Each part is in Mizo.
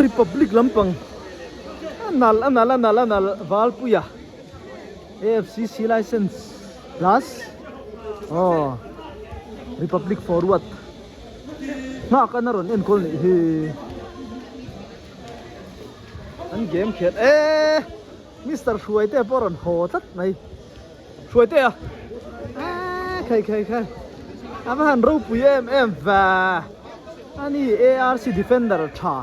Republic lampang a nalh a nalh a nalh a nalh Valpuia AFCC license plus aw Republic forward nghak an a rawn enkawl nih hi an game khelh e Mister Hruaitea pawh a rawn haw tlat mai Hruaitea eee khai khai khai a va han ropui em em va ani ARC defender tha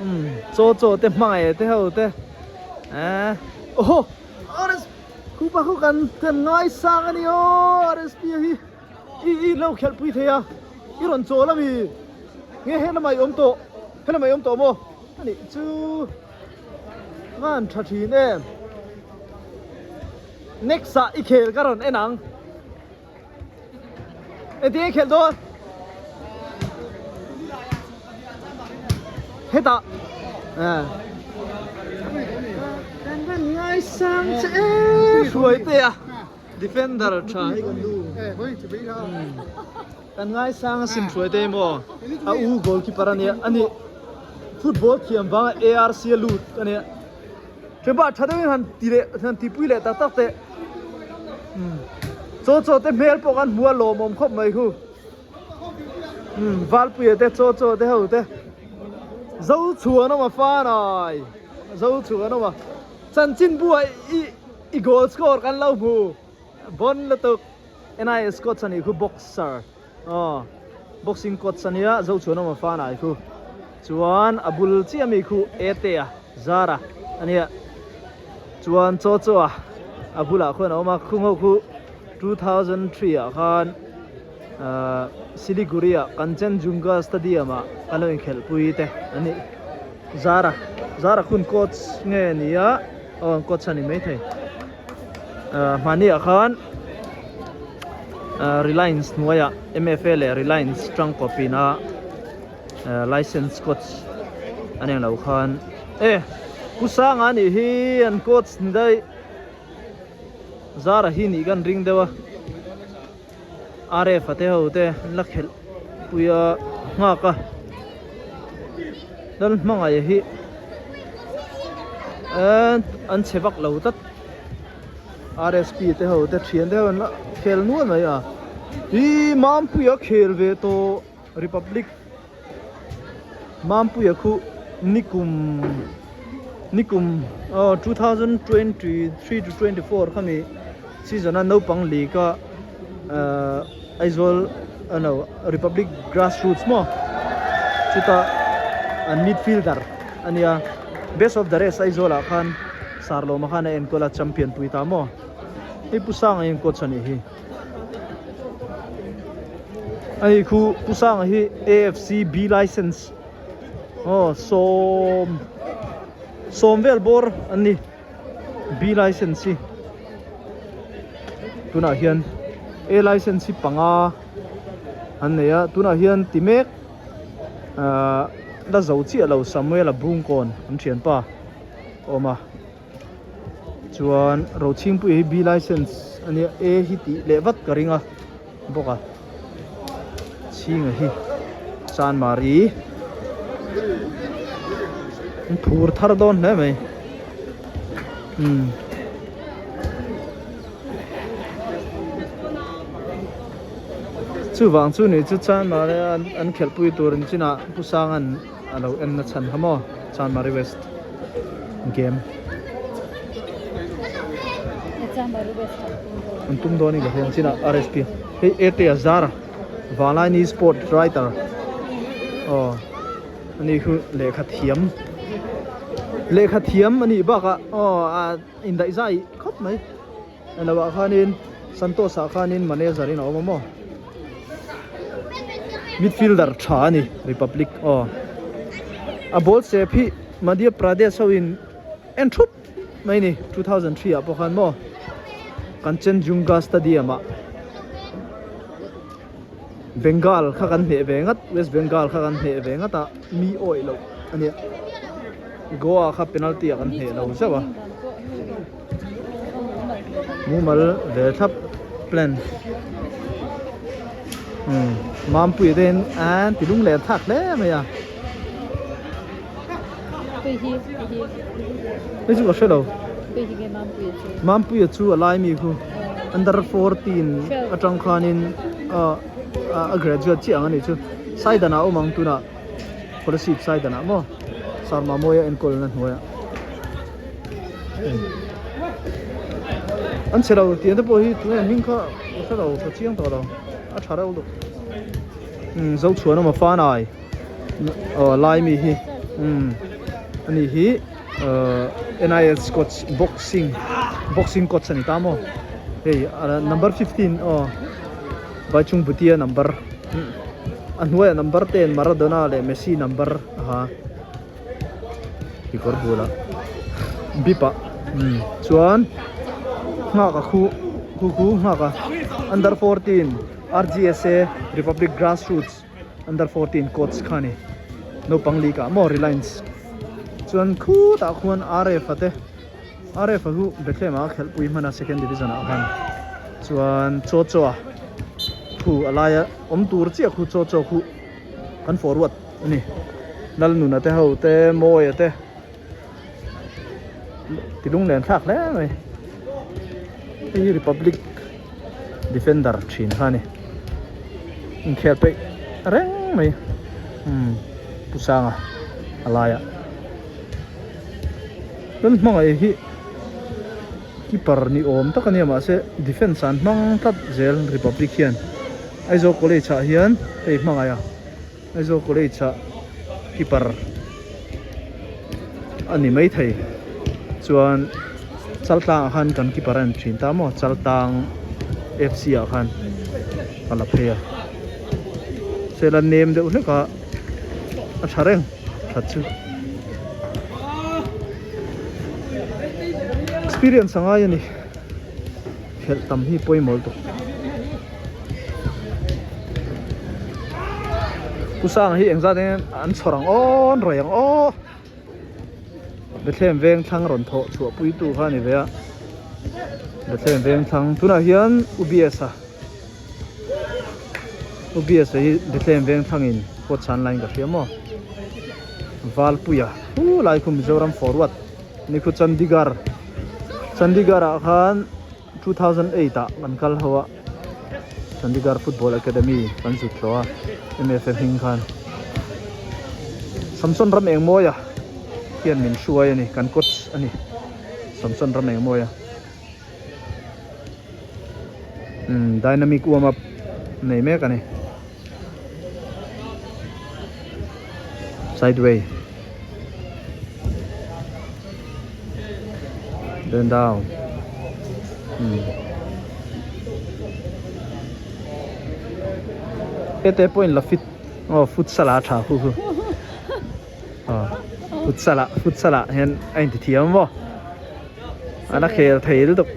umm chaw chaw te hmangaih te ho te eee awhaw RS khupa khu kan kan ngaisang a ni aw RSP hi i i lo khelh pui thei a i rawn chawl a mi nge helamah i awm tawh helamah i awm tawh maw a nih chu Ngan tha thin em. Next ah i khel ka rawn en ang. Engtin i khelh dawn? Hetah. Eh. Kan rawn ngaisang che e Hruaitea defender tha hi kan nu. Kan ngaisang a sim hruai te emaw a u goalkeeper a nia a ni football thiam vanga ARC a lut a nia Thianpa tha deuhin han ti leh han ti pui leh tak tak teh umm chaw chaw te hmel pawh kan hmu a lawmawm khawp mai khu umm Valpuia te chaw chaw te ho te Zo chhuan awm a fanai Zo chhuan awm a chanchinbu ah i i goal score kan lo hmu bon lutuk. NIS coach a nih khu boxer aw boxing coach a nia Zochhuanawma fan ah khu chuan a bul chiah ami khu Ete-a Zara a nia chuan Chaw Chaw a a bulah khuan a awm a khung ho khu 2003 ah khan ahh Siliguri ah Kanchenjunga stadium ah kan lo inkhelh pui te a ni Zara Zara khun coach nge nia aw coach a ni maithei. Hmani ah khan Reliance hnuaiah MFA leh Reliance tangkawp ina license coach an eng lo khan e Pu Sanga anih hi an coach ni daih Zara hi nih kan ring deuh a RF a te ho te an la khelh pui a nghak a Lalhmangaih hi an chhe vak lo tlat RSP te ho te thian te ho an la khel nual mai a hi Mampuia khel ve tawh Republic Mampuia khu nikum nikum aw 2023 to 24 khami season a naupang league a ahh Aizawl ah no Republic grassroots maw chutah an midfielder a nia best of the rest Aizawl ah khan Sarlawma khan a enkawl a champion pui ta maw hei Pu Sanga hi an coach a nih hi. Hei khu Pu Sanga hi AFC B license aw sawm sawm vel bawr an ni B license hi tunah hian A license hi panga an nei a tunah hian ti mek ahh la zo chiah lo Samuel-a Bungkawn an thianpa a awm a. Chuan Rochhingpuia hi B license a nia A hi tih leh vat ka ring a bawk a chhinga hi Chanmari an phur thar dawn hle mai umm chuvang chu ni chu Chanmari an khelhpui tur in chinah Pu Sanga'n a lo en na chhan kha maw Chanmari West. Game an tum dawn in ka hria chinah RSP hei ate a zar a Vanlaini sport writer aw ani khu lehkha thiam lehkha thiam anih bakah aw a indaih zai khawp mai eng lohah khanin Santosh ah khanin manager in a awm a maw midfielder tha a ni Republic aw a ball sep hi Madhya Pradesh ho in en thup mai ni 2003 ah pawh khan maw Kanchenjunga stadium ah Bengal kha kan hneh ve ngat West Bengal kha kan hneh ve ngat a mi awih loh a nia Goa kha penalty ah kan hneh lo zeuh a. Mumal ve thlap plan umm Mampuia te hian an ti lung leh thlak hle mai a. Hei chu ka hre lo. Mampuia chu a lai mi khu under 14 atang khanin a graduate chiah ang a nih chu. Saidanah a awm ang tunah scholarship Saidanah maw Sarma Mawia enkawlna hnuaiah. An chhe lo tih te pawh hi tunge hming kha ka hre lo ka chiang tawh lo a tha reuh lutuk. Umm Zochhuanawma Fanai aw lai mi hi umm ani hi ahh NIS coach boxing boxing coach ani ta maw hei number 15 aw Baichung Bhutia number a hnuaiah number ten Maradona leh Messi number a ha. Kekawr bulah bip ah umm chuan nghak a khu khu khu nghak a under 14 R_G_S_A Republic Grassroots under 14 coach kha a ni naupang league ah maw Reliance chuan khutah khuan R_F a te R_F a chu Bethlehem ah a khelhpui hman a second division ah khan chuan chaw chaw a khu a laia awm tur chiah khu chaw chaw khu. Kan forward a ni. Lalnuna te ho te Mawia te ti lunglen thlak hle mai. Hei hi Republic defender thin kha a ni. Inkhel peih reng mai umm Pu Sanga a laiah. Kan hmangaih hi keeper ni awm tak a nia mahse defence an hmang tlat zel Republic hian. Aizawl college ah hian hei hmangaih a Aizawl college ah keeper a ni maithei chuan chaltlang ah khan kan keeper a en thin ta maw chaltlang F C ah khan a la phei a sela nem deuh hlek a a tha reng that chu experience a ngai a ni khelh tam hi pawimawh lutuk. Pu Sanga hi engzat eng an chhawr ang aw an rawih ang aw Bethlehem veng thlang rawn thawh chhuah pui tu kha a ni ve a Bethlehem veng thlang tunah hian U B_S a U B_S a hi Bethlehem veng thlangin kawt chhan laiin ka hria maw Valpuia hu lai khu Mizoram forward ni khu Chandigarh Chandigarh ah khan. 2008 ah kan kal ho a, Chandigarh Football Academy kan zut hlawh a, MFA hming khan Samson Ramengmawia hian min hruai a ni, kan coach a ni Samson Ramengmawia. Umm dynamic warm up nei mek a ni. Sideway Then down Hmm Hete pawhin la fit aw futsal ah a tha khu khu aw futsal ah futsal ah hian a inti thiam maw a la khel thei lutuk.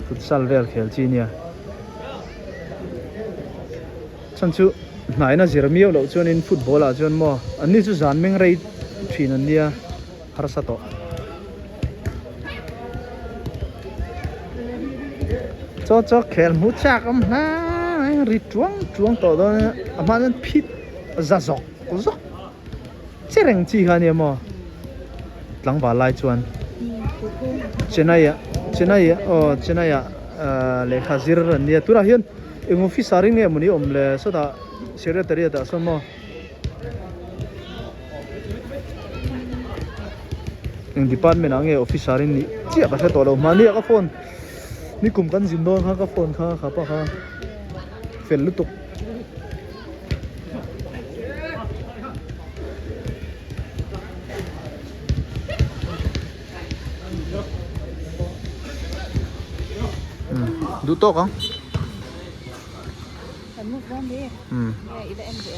Futsal vel khel chi nia. Chhan chu hnaina zir miau loh chuanin football ah chuan maw an ni chu zan meng rei thin an nia harsa tawh. Chaw chaw khel hmu chak awm hla mai ri tuang tuang tawh dawn a a hma chuan phit za zawk zawk che reng chi kha ania maw. Tlangval lai chuan Chennai ah Chennai aw Chennai ah lehkha zir an nia tunah hian eng officer in nge mawni awm le sawtah secretariat ah sawn maw eng department ah nge officer in nih chiah ka hre tawh lo mahni ah ka phone nikum kan zin dawn kha ka phone kha kha pa kha fel lutuk. Duh tawk ang.